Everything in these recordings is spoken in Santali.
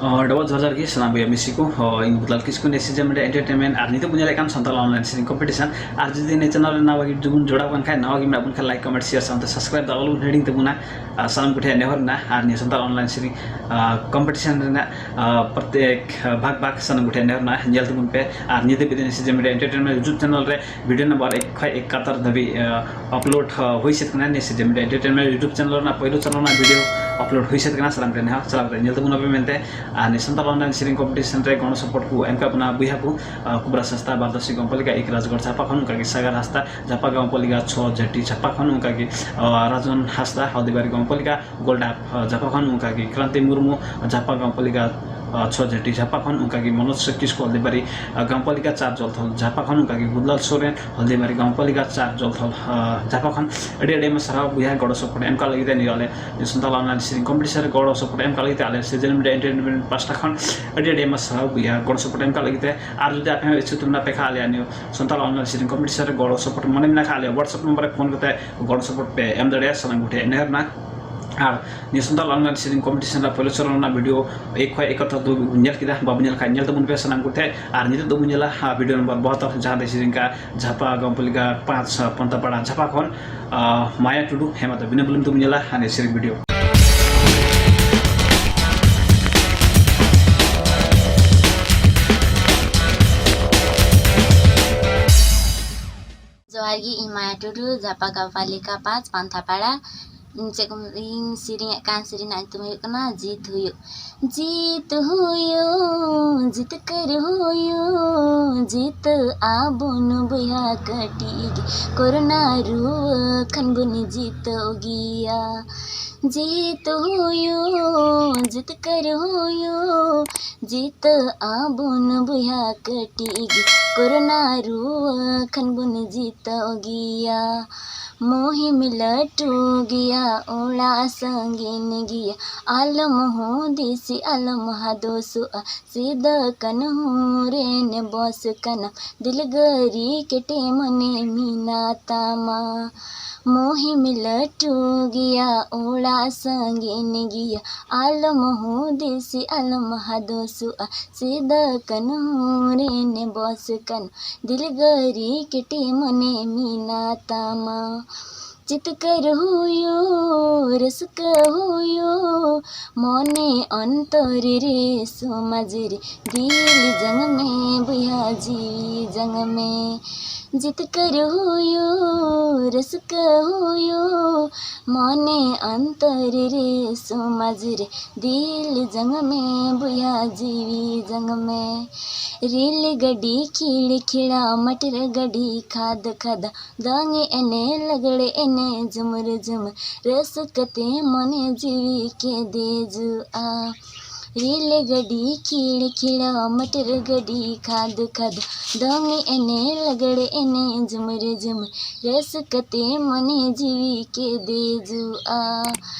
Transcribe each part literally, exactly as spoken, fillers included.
ᱚ, ᱰᱚᱵᱚᱞ ᱡᱚᱦᱟᱨ ᱡᱚᱦᱟᱨ ᱜᱮ ᱥᱟᱱᱟᱢ ᱵᱚᱭᱦᱟ ᱢᱤᱥᱤ ᱠᱚ᱾ ᱚ, ᱤᱧ ᱵᱩᱫᱟᱞ ᱠᱤᱥᱠᱩ, ᱱᱮᱥᱤᱡᱟ ᱢᱤᱰᱤᱭᱟ ᱮᱱᱴᱟᱨᱴᱮᱱᱢᱮᱱᱴ, ᱟᱨ ᱱᱤᱛᱚᱜ ᱵᱚᱱ ᱧᱮᱞᱮᱫ ᱠᱟᱱ ᱥᱟᱱᱛᱟᱲ ᱚᱱᱞᱟᱭᱤᱱ ᱥᱮᱨᱮᱧ ᱠᱚᱢᱯᱤᱴᱤᱥᱚᱱ᱾ ᱟᱨ ᱡᱩᱫᱤ ᱱᱤᱭᱟᱹ ᱪᱮᱱᱮᱞ ᱨᱮ ᱱᱟᱣᱟ ᱜᱮ ᱡᱩᱫᱤ ᱵᱚᱱ ᱡᱚᱲᱟᱣ ᱠᱟᱱ ᱠᱷᱟᱡ, ᱱᱟᱣᱟ ᱜᱮ ᱢᱮᱱᱟᱜ ᱵᱚᱱ ᱠᱷᱟᱱ, ᱞᱟᱭᱤᱠ, ᱠᱚᱢᱮᱱᱴ, ᱥᱮᱭᱟᱨ ᱥᱟᱶᱛᱮ ᱥᱟᱵᱥᱠᱨᱟᱭᱤᱵ ᱫᱚ ᱟᱞᱚ ᱵᱚᱱ ᱦᱤᱲᱤᱧ ᱛᱟᱵᱚᱱᱟ᱾ ᱟᱨ ᱥᱟᱱᱟᱢ ᱠᱚᱴᱷᱮᱱ ᱱᱮᱦᱚᱨ ᱢᱮᱱᱟᱜᱼᱟ, ᱟᱨ ᱱᱤᱭᱟᱹ ᱥᱟᱱᱛᱟᱲ ᱚᱱᱞᱟᱭᱤᱱ ᱥᱮᱨᱮᱧ, ᱟ, ᱠᱚᱢᱯᱤᱴᱤᱥᱚᱱ ᱨᱮᱱᱟᱜ, ᱟ, ᱯᱨᱚᱛᱮᱠ, ᱟ, ᱵᱷᱟᱜᱽ ᱵᱷᱟᱜᱽ ᱥᱟᱱᱟᱢ ᱠᱚᱴᱷᱮᱱ ᱱᱮᱦᱚᱨ ᱢᱮᱱᱟᱜᱼᱟ, ᱧᱮᱞ ᱛᱟᱵᱚᱱ ᱯᱮ᱾ ᱟᱨ ᱧᱤᱫᱟᱹ ᱵᱮᱫᱤᱱ ᱱᱮᱥᱤᱡᱟ ᱢᱤᱰᱤᱭᱟ ᱮᱱᱴᱟᱨᱴᱮᱱᱢᱮᱱᱴ YouTube ᱪᱮᱱᱮᱞ ᱨᱮ ᱵᱷᱤᱰᱤᱭᱳ ᱱᱟᱢᱵᱟᱨ ᱮᱠ ᱠᱷᱚᱱ ᱮᱠᱟᱛᱛᱚᱨ ᱫᱷᱟᱹᱵᱤᱡ, ᱟ, ᱟᱯᱞᱳᱰ, ᱟ, ᱦᱩᱭ ᱥᱟᱹᱛ ᱠᱟᱱᱟ᱾ ᱱᱮᱥᱤᱡᱟ ᱢᱤᱰᱤᱭᱟ ᱮᱱᱴᱟᱨᱴᱮᱱᱢᱮᱱᱴ YouTube ᱪᱮᱱᱮᱞ ᱨᱮᱱᱟᱜ ᱯᱳᱭᱞᱳ ᱪᱟᱱᱟᱞ ᱨᱮᱱᱟᱜ ᱵᱷᱤᱰᱤᱭᱳ ᱟᱯᱞᱳᱰ ᱦᱩᱭ ᱥᱟᱹᱛ ᱠᱟᱱᱟ᱾ ᱥᱟᱱᱟᱢ ᱠᱚᱴᱷᱮᱱ ᱱᱮᱦᱚᱨ, ᱪᱟᱞᱟᱣ ᱠᱟᱛᱮ ᱧᱮᱞ ᱛᱟᱵᱚᱱ ᱟᱯᱮ ᱢᱮᱱᱛᱮ᱾ ᱟᱨ ᱱᱤᱭᱟᱹ ᱥᱟᱱᱛᱟᱲ ᱚᱱᱞᱟᱭᱤᱱ ᱥᱮᱨᱮᱧ ᱠᱚᱢᱯᱤᱴᱤᱥᱚᱱ ᱨᱮ ᱜᱚᱲᱚ ᱥᱚᱯᱚᱦᱚᱫ ᱠᱚ ᱮᱢ ᱠᱟᱜ ᱵᱚᱱᱟ ᱵᱚᱭᱦᱟ ᱠᱚ, ᱟ, ᱠᱩᱵᱨᱟ ᱥᱟᱸᱥᱛᱟ, ᱵᱟᱨᱫᱚᱥᱤ ᱜᱚᱢᱯᱚᱞᱤᱠᱟ ᱮᱠ ᱨᱟᱡᱽᱜᱚᱲ ᱡᱷᱟᱯᱟ ᱠᱷᱚᱱ, ᱚᱱᱠᱟᱜᱮ ᱥᱟᱜᱟᱨ ᱦᱟᱸᱥᱫᱟ, ᱡᱷᱟᱯᱟ ᱜᱚᱢᱯᱚᱞᱤᱠᱟ ᱪᱷᱚ ᱡᱷᱟᱹᱴᱤ ᱡᱷᱟᱯᱟ ᱠᱷᱚᱱ, ᱚᱱᱠᱟᱜᱮ, ᱟ, ᱨᱟᱡᱚᱱ ᱦᱟᱸᱥᱫᱟ, ᱦᱚᱞᱫᱤᱵᱟᱨᱤ ᱜᱚᱢᱯᱚᱞᱤᱠᱟ ᱜᱳᱞᱰᱟᱯ, ᱟ, ᱡᱷᱟᱯᱟ ᱠᱷᱚᱱ, ᱚᱱᱠᱟᱜᱮ ᱠᱨᱟᱱᱛᱤ ᱢᱩᱨᱢᱩ, ᱟ, ᱡᱷᱟᱯᱟ ᱜᱚᱢᱯᱚᱞᱤᱠᱟ, ᱟ, ᱪᱷᱚ ᱡᱷᱟᱹᱴᱤ ᱡᱷᱟᱯᱟ ᱠᱷᱚᱱ, ᱚᱱᱠᱟᱜᱮ ᱢᱚᱱᱳᱡᱽ ᱠᱤᱥᱠᱩ, ᱦᱚᱞᱫᱤᱵᱟᱨᱤ, ᱟ, ᱜᱚᱢᱯᱚᱞᱤᱠᱟ ᱪᱟᱨ ᱡᱚᱞᱛᱷᱚᱞ ᱡᱷᱟᱯᱟ ᱠᱷᱚᱱ, ᱚᱱᱠᱟᱜᱮ ᱵᱩᱫᱞᱟᱞ ᱥᱚᱨᱮᱱ, ᱦᱚᱞᱫᱤᱵᱟᱨᱤ ᱜᱚᱢᱯᱚᱞᱤᱠᱟ ᱪᱟᱨ ᱡᱚᱞᱛᱷᱚᱞ, ᱟ, ᱡᱷᱟᱯᱟ ᱠᱷᱚᱱ᱾ ᱟᱹᱰᱤ ᱟᱹᱰᱤ ᱟᱭᱢᱟ ᱥᱟᱨᱦᱟᱣ ᱵᱚᱭᱦᱟ, ᱜᱚᱲᱚ ᱥᱚᱯᱚᱦᱚᱫ ᱮᱢ ᱠᱟᱜ ᱞᱟᱹᱜᱤᱫ ᱛᱮ, ᱱᱤᱭᱟᱹ ᱟᱞᱮ ᱥᱟᱱᱛᱟᱲ ᱚᱱᱞᱟᱭᱤᱱ ᱥᱮᱨᱮᱧ ᱠᱚᱢᱯᱤᱴᱤᱥᱚᱱ ᱨᱮ ᱜᱚᱲᱚ ᱥᱚᱯᱚᱦᱚᱫ ᱮᱢ ᱠᱟᱜ ᱞᱟᱹᱜᱤᱫ ᱛᱮ, ᱟᱞᱮ ᱥᱤᱡᱮᱱ ᱢᱤᱰᱤᱭᱟ ᱮᱱᱴᱟᱨᱴᱮᱱᱢᱮᱱᱴ ᱯᱟᱥᱴᱟ ᱠᱷᱚᱱ ᱟᱹᱰᱤ ᱟᱹᱰᱤ ᱟᱭᱢᱟ ᱥᱟᱨᱦᱟᱣ ᱵᱚᱭᱦᱟ, ᱜᱚᱲᱚ ᱥᱚᱯᱚᱦᱚᱫ ᱮᱢ ᱠᱟᱜ ᱞᱟᱹᱜᱤᱫ ᱛᱮ᱾ ᱟᱨ ᱡᱩᱫᱤ ᱟᱯᱮ ᱦᱚᱸ ᱤᱪᱪᱷᱩᱠ ᱢᱮᱱᱟᱜ ᱯᱮ ᱠᱷᱟᱱ, ᱟᱞᱮᱭᱟᱜ ᱱᱤᱭᱟᱹ ᱥᱟᱱᱛᱟᱲ ᱚᱱᱞᱟᱭᱤᱱ ᱥᱮᱨᱮᱧ ᱠᱚᱢᱯᱤᱴᱤᱥᱚᱱ ᱨᱮ ᱜᱚᱲᱚ ᱥᱚᱯᱚᱦᱚᱫ ᱢᱚᱱᱮ ᱢᱮᱱᱟᱜ ᱠᱷᱟᱱ, ᱟᱞᱮᱭᱟᱜ WhatsApp ᱱᱚᱢᱵᱚᱨ ᱨᱮ ᱯᱷᱳᱱ ᱠᱟᱛᱮ ᱜᱚᱲᱚ ᱥᱚᱯᱚᱦᱚᱫ ᱯᱮ ᱮᱢ ᱫᱟᱲᱮᱭᱟᱜᱼᱟ, ᱥᱟᱱᱟᱢ ᱠᱚᱴᱷᱮᱱ ᱱᱮᱦᱚᱨ ᱢᱮᱱᱟᱜᱼᱟ᱾ ᱟᱨ ᱱᱤᱭᱟᱹ ᱥᱟᱱᱛᱟᱲ ᱚᱱᱞᱟᱭᱤᱱ ᱥᱮᱨᱮᱧ ᱠᱚᱢᱯᱤᱴᱤᱥᱚᱱ ᱨᱮᱱᱟᱜ ᱯᱳᱭᱞᱳ ᱪᱚᱨᱚᱱ ᱨᱮᱱᱟᱜ ᱵᱷᱤᱰᱤᱭᱳ ᱮᱠ ᱠᱷᱚᱱ ᱮᱠᱟᱛᱛᱚᱨ ᱫᱚ ᱧᱮᱞ ᱠᱮᱫᱟ, ᱵᱟᱵᱚᱱ ᱧᱮᱞ ᱠᱷᱟᱱ ᱧᱮᱞ ᱛᱟᱵᱚᱱ ᱯᱮ ᱥᱟᱱᱟᱢ ᱠᱚᱴᱷᱮᱱ᱾ ᱟᱨ ᱱᱤᱛᱚᱜ ᱫᱚᱵᱚᱱ ᱧᱮᱞᱟ, ᱦᱟ, ᱵᱷᱤᱰᱤᱭᱳ ᱱᱚᱢᱵᱚᱨ ᱵᱟᱦᱟᱛᱛᱚᱨ, ᱡᱟᱦᱟᱸ ᱫᱚ ᱥᱮᱨᱮᱧ ᱠᱟᱜᱼᱟ ᱡᱷᱟᱯᱟ ᱜᱚᱢᱯᱚᱞᱤᱠᱟ ᱯᱟᱸᱪ, ᱯᱟᱱᱛᱟᱯᱟᱲᱟ ᱡᱷᱟᱯᱟ ᱠᱷᱚᱱ, ᱟ, ᱢᱟᱭᱟ ᱴᱩᱰᱩ᱾ ᱦᱮᱸ, ᱢᱟ ᱛᱚᱵᱮ ᱵᱤᱱᱟᱹ ᱵᱤᱞᱚᱢ ᱛᱮᱵᱚᱱ ᱧᱮᱞᱟ ᱦᱟᱱᱮ ᱥᱮᱨᱮᱧ ᱵᱷᱤᱰᱤᱭᱳ᱾ ᱡᱚᱦᱟᱨ ᱜᱮ, ᱤᱧ ᱢᱟᱭᱟ ᱴᱩᱰᱩ, ᱡᱷᱟᱯᱟ ᱜᱚᱢᱯᱚᱞᱤᱠᱟ ᱯᱟᱸᱪ, ᱯᱟᱱᱛᱷᱟᱯᱟᱲᱟ᱾ ᱤᱧ ᱪᱮᱫ ᱠᱚ, ᱤᱧ ᱥᱮᱨᱮᱧᱮᱫ ᱠᱟᱱ ᱥᱮᱨᱮᱧ ᱨᱮᱱᱟᱜ ᱧᱩᱛᱩᱢ ᱦᱩᱭᱩᱜ ᱠᱟᱱᱟ ᱡᱤᱛ ᱦᱩᱭᱩᱜ᱾ ᱡᱤᱛ ᱦᱩᱭᱩᱜ, ᱡᱤᱛᱠᱟᱹᱨ ᱦᱩᱭᱩᱜ, ᱡᱤᱛ ᱟᱵᱚᱱ ᱵᱚᱭᱦᱟ ᱠᱟᱹᱴᱤᱡ ᱜᱮ, ᱠᱳᱨᱳᱱᱟ ᱨᱩᱣᱟᱹ ᱠᱷᱟᱱ ᱵᱚᱱ ᱡᱤᱛᱟᱹᱣ ᱜᱮᱭᱟ᱾ ᱡᱤᱛ ᱦᱩᱭᱩᱜ, ᱡᱤᱛᱠᱟᱹᱨ ᱦᱩᱭᱩᱜ, ᱡᱤᱛᱟᱹᱜ ᱟᱵᱚᱱ ᱵᱚᱭᱦᱟ ᱠᱟᱹᱴᱤᱡ ᱜᱮ, ᱠᱳᱨᱳᱱᱟ ᱨᱩᱣᱟᱹ ᱠᱷᱟᱱ ᱵᱚᱱ ᱡᱤᱛᱟᱹᱣ ᱜᱮᱭᱟ᱾ ᱢᱩᱦᱤᱢ ᱞᱟᱹᱴᱩ ᱜᱮᱭᱟ, ᱚᱲᱟᱜ ᱥᱟᱺᱜᱤᱧ ᱜᱮᱭᱟ, ᱟᱞᱚᱢ ᱦᱩᱫᱤᱥ, ᱟᱞᱚᱢ ᱦᱟᱫᱚᱥᱚᱜᱼᱟ, ᱥᱤᱫᱟᱹ ᱠᱟᱹᱱᱦᱩ ᱨᱮᱱ ᱵᱚᱥ ᱠᱟᱱᱟᱢ, ᱫᱤᱞᱜᱟᱹᱨᱤ ᱠᱮᱴᱮᱡ ᱢᱚᱱᱮ ᱢᱮᱱᱟᱜ ᱛᱟᱢᱟ᱾ ᱢᱩᱦᱤᱢ ᱞᱟᱹᱴᱩ ᱜᱮᱭᱟ, ᱚᱲᱟᱜ ᱥᱟᱺᱜᱤᱧ ᱜᱮᱭᱟ, ᱟᱞᱚᱢ ᱦᱩᱫᱤᱥ, ᱟᱞᱚᱢ ᱦᱟᱫᱚᱥᱚᱜᱼᱟ᱾ ᱥᱤᱫᱟᱹ ᱠᱟᱹᱱᱦᱩ ᱨᱮᱱ ᱵᱚᱥ ᱠᱟᱱᱟ, ᱫᱤᱞᱜᱟᱹᱨᱤ ᱠᱮᱴᱮᱡ ᱢᱚᱱᱮ ᱢᱮᱱᱟᱜ ᱛᱟᱢᱟ᱾ ᱡᱤᱛᱠᱟᱹᱨ ᱦᱩᱭᱩᱜ, ᱨᱟᱹᱥᱠᱟᱹ ᱦᱩᱭᱩᱜ, ᱢᱚᱱᱮ ᱚᱱᱛᱚᱨ ᱨᱮ ᱥᱚᱢᱟᱡᱽ ᱨᱮ ᱫᱤᱞ ᱡᱟᱝ ᱢᱮ, ᱵᱚᱭᱦᱟ ᱡᱤᱣᱤ ᱡᱟᱝ ᱢᱮ᱾ ᱡᱤᱛᱠᱟᱹᱨ ᱦᱩᱭᱩᱜ, ᱨᱟᱹᱥᱠᱟᱹ ᱦᱩᱭᱩᱜ, ᱢᱚᱱᱮ ᱚᱱᱛᱚᱨ ᱨᱮ ᱥᱚᱢᱟᱡᱽ ᱨᱮ ᱫᱤᱞ ᱡᱟᱝ ᱢᱮ, ᱵᱚᱭᱦᱟ ᱡᱤᱣᱤ ᱡᱟᱝ ᱢᱮ᱾ ᱨᱮᱞ ᱜᱟᱹᱰᱤ ᱠᱷᱤᱲ ᱠᱷᱤᱲᱟ, ᱢᱚᱴᱚᱨ ᱜᱟᱹᱰᱤ ᱠᱷᱟᱫᱽ ᱠᱷᱟᱫᱟ, ᱫᱚᱝ ᱮᱱᱮᱡ ᱞᱟᱜᱽᱲᱮ ᱮᱱᱮᱡ ᱡᱷᱩᱢᱩᱨ ᱡᱷᱩᱢᱩᱨ, ᱨᱟᱹᱥᱠᱟᱹ ᱛᱮ ᱢᱚᱱᱮ ᱡᱤᱣᱤ ᱠᱮ ᱫᱮᱡᱚᱜᱼᱟ᱾ ᱨᱮᱞ ᱜᱟᱹᱰᱤ ᱠᱷᱤᱲ ᱠᱷᱤᱲᱟ, ᱢᱚᱴᱚᱨ ᱜᱟᱹᱰᱤ ᱠᱷᱟᱫᱽ ᱠᱷᱟᱫᱽ, ᱫᱚᱝ ᱮᱱᱮᱡ ᱞᱟᱜᱽᱲᱮ ᱮᱱᱮᱡ ᱡᱷᱩᱢᱩᱨ ᱡᱷᱩᱢᱩᱨ, ᱨᱟᱹᱥᱠᱟᱹ ᱛᱮ ᱢᱚᱱᱮ ᱡᱤᱣᱤ ᱠᱮ ᱫᱮᱡᱚᱜᱼᱟ᱾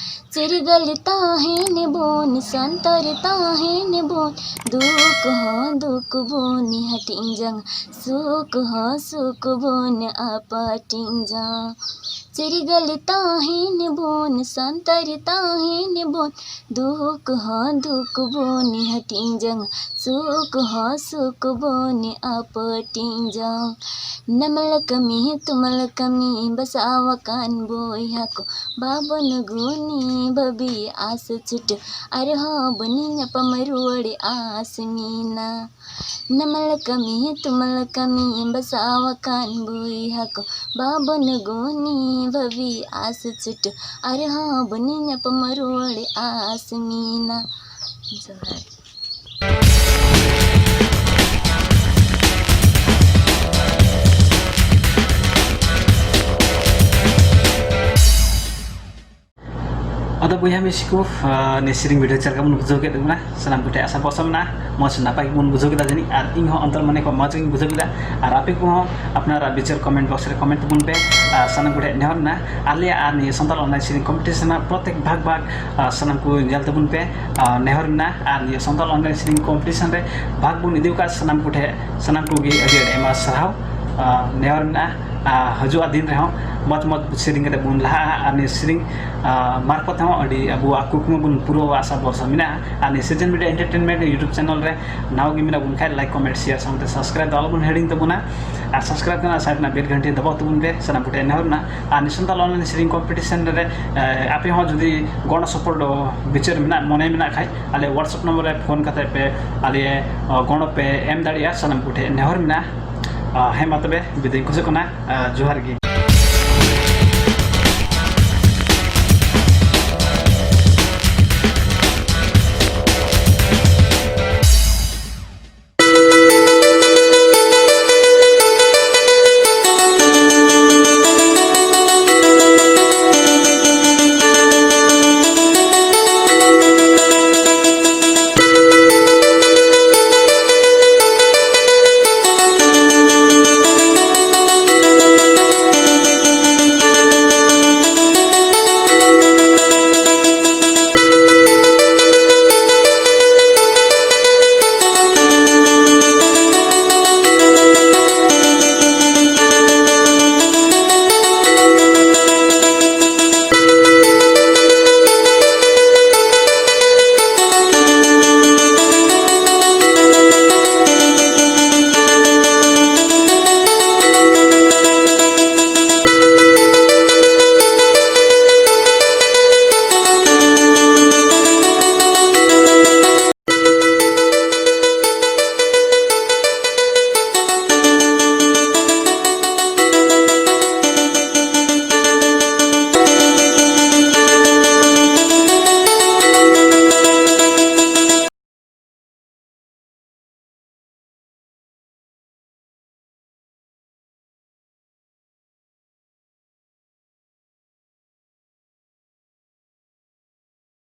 ᱪᱤᱨᱜᱟᱹᱞ ᱛᱟᱦᱮᱱ ᱵᱚᱱ, ᱥᱟᱱᱛᱟᱲ ᱛᱟᱦᱮᱱ ᱵᱚᱱ, ᱫᱩᱠ ᱦᱚᱸ ᱫᱩᱠ ᱵᱚᱱ ᱦᱟᱹᱴᱤᱧ ᱡᱚᱝ, ᱥᱩᱠ ᱦᱚᱸ ᱥᱩᱠ ᱵᱚᱱ ᱟᱯᱟᱴᱤᱧ ᱡᱚᱝ᱾ ᱪᱤᱨᱜᱟᱹᱞ ᱛᱟᱦᱮᱱ ᱵᱚᱱ, ᱥᱟᱱᱛᱟᱲ ᱛᱟᱦᱮᱱ ᱵᱚᱱ, ᱫᱩᱠ ᱦᱚᱸ ᱫᱩᱠ ᱵᱚᱱ ᱦᱟᱹᱴᱤᱧ ᱡᱚᱝ, ᱥᱩᱠ ᱦᱚᱸ ᱥᱩᱠ ᱵᱚᱱ ᱟᱯᱟᱴᱤᱧ ᱡᱚᱝ᱾ ᱱᱟᱢᱟᱞ ᱠᱟᱹᱢᱤ ᱛᱩᱢᱟᱹᱞ ᱠᱟᱹᱢᱤ ᱵᱟᱥᱟᱣ ᱟᱠᱟᱱ ᱵᱚᱭᱦᱟ ᱠᱚ, ᱵᱟᱵᱚᱱ ᱜᱩᱱᱤ ᱵᱷᱟᱹᱵᱤ ᱟᱥ ᱪᱷᱩᱴᱟᱹ, ᱟᱨᱦᱚᱸ ᱵᱚᱱ ᱧᱟᱯᱟᱢ ᱨᱩᱣᱟᱹᱲ ᱟᱥ ᱢᱮᱱᱟᱜ᱾ ᱱᱟᱢᱟᱞ ᱠᱟᱹᱢᱤ ᱛᱩᱢᱟᱹᱞ ᱠᱟᱹᱢᱤ ᱵᱟᱥᱟᱣ ᱟᱠᱟᱱ ᱵᱚᱭᱦᱟ ᱠᱚ, ᱵᱟᱵᱚᱱ ᱜᱩᱱᱤ ᱵᱷᱟᱹᱵᱤ ᱟᱥ ᱪᱷᱩᱴᱟᱹ, ᱟᱨᱦᱚᱸ ᱵᱚᱱ ᱧᱟᱯᱟᱢ ᱨᱩᱣᱟᱹᱲ ᱟᱥ ᱢᱮᱱᱟᱜ᱾ ᱡᱚᱦᱟᱨ᱾ ᱟᱫᱚ ᱵᱚᱭᱦᱟ ᱢᱤᱥᱤ ᱠᱚ, ᱟᱸ, ᱱᱤᱭᱟᱹ ᱥᱮᱨᱮᱧ video ᱪᱮᱫ ᱞᱮᱠᱟ ᱵᱚᱱ ᱵᱩᱡᱷᱟᱹᱣ ᱠᱮᱫ ᱛᱟᱵᱚᱱᱟ? ᱥᱟᱱᱟᱢ ᱠᱚᱴᱷᱮᱱ ᱟᱥᱟ ᱵᱷᱚᱨᱥᱟ ᱢᱮᱱᱟᱜᱼᱟ, ᱢᱚᱡᱽ ᱱᱟᱯᱟᱭ ᱜᱮᱵᱚᱱ ᱵᱩᱡᱷᱟᱹᱣ ᱠᱮᱫᱟ ᱡᱟᱹᱱᱤᱡ᱾ ᱟᱨ ᱤᱧ ᱦᱚᱸ ᱚᱱᱛᱚᱨ ᱢᱚᱱᱮ ᱠᱚ ᱢᱚᱡᱽ ᱜᱤᱧ ᱵᱩᱡᱷᱟᱹᱣ ᱠᱮᱫᱟ᱾ ᱟᱨ ᱟᱯᱮ ᱠᱚᱦᱚᱸ ᱟᱯᱱᱟᱨᱟᱜ ᱵᱤᱪᱟᱹᱨ comment box ᱨᱮ comment ᱛᱟᱵᱚᱱ ᱯᱮ᱾ ᱟᱨ ᱥᱟᱱᱟᱢ ᱠᱚᱴᱷᱮᱱ ᱱᱮᱦᱚᱨ ᱢᱮᱱᱟᱜᱼᱟ, ᱟᱞᱮᱭᱟᱜ ᱟᱨ ᱱᱤᱭᱟᱹ ᱥᱟᱱᱛᱟᱲ online ᱥᱮᱨᱮᱧ competition ᱨᱮᱱᱟᱜ ᱯᱨᱚᱛᱮᱠ ᱵᱷᱟᱜᱽ ᱵᱷᱟᱜᱽ, ᱟᱨ ᱥᱟᱱᱟᱢ ᱠᱚ ᱧᱮᱞ ᱛᱟᱵᱚᱱ ᱯᱮ᱾ ᱟᱨ ᱱᱮᱦᱚᱨ ᱢᱮᱱᱟᱜᱼᱟ, ᱟᱨ ᱱᱤᱭᱟᱹ ᱥᱟᱱᱛᱟᱲ online ᱥᱮᱨᱮᱧ competition ᱨᱮ ᱵᱷᱟᱜᱽ ᱵᱚᱱ ᱤᱫᱤ ᱟᱠᱟᱫ ᱥᱟᱱᱟᱢ ᱠᱚᱴᱷᱮᱱ, ᱥᱟᱱᱟᱢ ᱠᱚᱜᱮ ᱟᱹᱰᱤ ᱟᱹᱰᱤ ᱟᱭᱢᱟ ᱥᱟᱨᱦᱟᱣ᱾ ᱟᱨ ᱱᱮᱦᱚᱨ ᱢᱮᱱᱟᱜᱼᱟ, ᱟᱨ ᱦᱤᱡᱩᱜᱼᱟ ᱫᱤᱱ ᱨᱮᱦᱚᱸ ᱢᱚᱡᱽ ᱢᱚᱡᱽ ᱥᱮᱨᱮᱧ ᱠᱟᱛᱮ ᱵᱚᱱ ᱞᱟᱦᱟᱜᱼᱟ᱾ ᱟᱨ ᱱᱤᱭᱟᱹ ᱥᱮᱨᱮᱧ ᱟᱨ ᱢᱟᱨᱯᱷᱚᱛ ᱛᱮᱦᱚᱸ ᱟᱹᱰᱤ ᱟᱵᱚᱣᱟᱜ ᱠᱩᱠᱢᱩ ᱵᱚᱱ ᱯᱩᱨᱟᱹᱣᱟ, ᱟᱥᱟ ᱵᱷᱚᱨᱥᱟ ᱢᱮᱱᱟᱜᱼᱟ᱾ ᱟᱨ ᱱᱤᱭᱟᱹ ᱥᱤᱡᱮᱱ ᱢᱤᱰᱤᱭᱟ ᱮᱱᱴᱟᱨᱴᱮᱱᱢᱮᱱᱴ YouTube ᱪᱮᱱᱮᱞ ᱨᱮ ᱱᱟᱣᱟ ᱜᱮ ᱢᱮᱱᱟᱜ ᱵᱚᱱ ᱠᱷᱟᱡ, ᱞᱟᱭᱤᱠ, ᱠᱚᱢᱮᱱᱴ, ᱥᱮᱭᱟᱨ ᱥᱟᱶᱛᱮ ᱥᱟᱵᱥᱠᱨᱟᱭᱤᱵ ᱫᱚ ᱟᱞᱚ ᱵᱚᱱ ᱦᱤᱲᱤᱧ ᱛᱟᱵᱚᱱᱟ᱾ ᱟᱨ ᱥᱟᱵᱥᱠᱨᱟᱭᱤᱵ ᱠᱟᱱᱟ ᱥᱟᱭᱤᱰ ᱨᱮᱱᱟᱜ ᱵᱮᱞ ᱜᱷᱟᱱᱴᱤ ᱫᱟᱵᱟᱣ ᱛᱟᱵᱚᱱ ᱯᱮ, ᱥᱟᱱᱟᱢ ᱠᱚᱴᱷᱮᱱ ᱱᱮᱦᱚᱨ ᱢᱮᱱᱟᱜᱼᱟ᱾ ᱟᱨ ᱱᱤᱭᱟᱹ ᱥᱟᱱᱛᱟᱲ ᱚᱱᱞᱟᱭᱤᱱ ᱥᱮᱨᱮᱧ ᱠᱚᱢᱯᱤᱴᱤᱥᱚᱱ ᱨᱮ ᱮ, ᱟᱯᱮ ᱦᱚᱸ ᱡᱩᱫᱤ ᱜᱚᱲᱚ ᱥᱚᱯᱚᱦᱚᱫ ᱵᱤᱪᱟᱹᱨ ᱢᱮᱱᱟᱜ, ᱢᱚᱱᱮ ᱢᱮᱱᱟᱜ ᱠᱷᱟᱡ, ᱟᱞᱮ WhatsApp ᱱᱚᱢᱵᱚᱨ ᱨᱮ ᱯᱷᱳᱱ ᱠᱟᱛᱮ ᱯᱮ ᱟᱞᱮ ᱜᱚᱲᱚ ᱯᱮ ᱮᱢ ᱫᱟᱲᱮᱭᱟᱜᱼᱟ᱾ ᱥᱟᱱᱟᱢ ᱠᱚᱴᱷᱮᱱ ᱱᱮᱦᱚᱨ ᱢᱮᱱᱟᱜᱼᱟ᱾ ᱦᱮᱸ, ᱢᱟ ᱛᱚᱵᱮ ᱵᱤᱫᱟᱹᱭ ᱠᱷᱚᱡᱚᱜ ᱠᱟᱱᱟ᱾ ᱡᱚᱦᱟᱨ ᱜᱮ᱾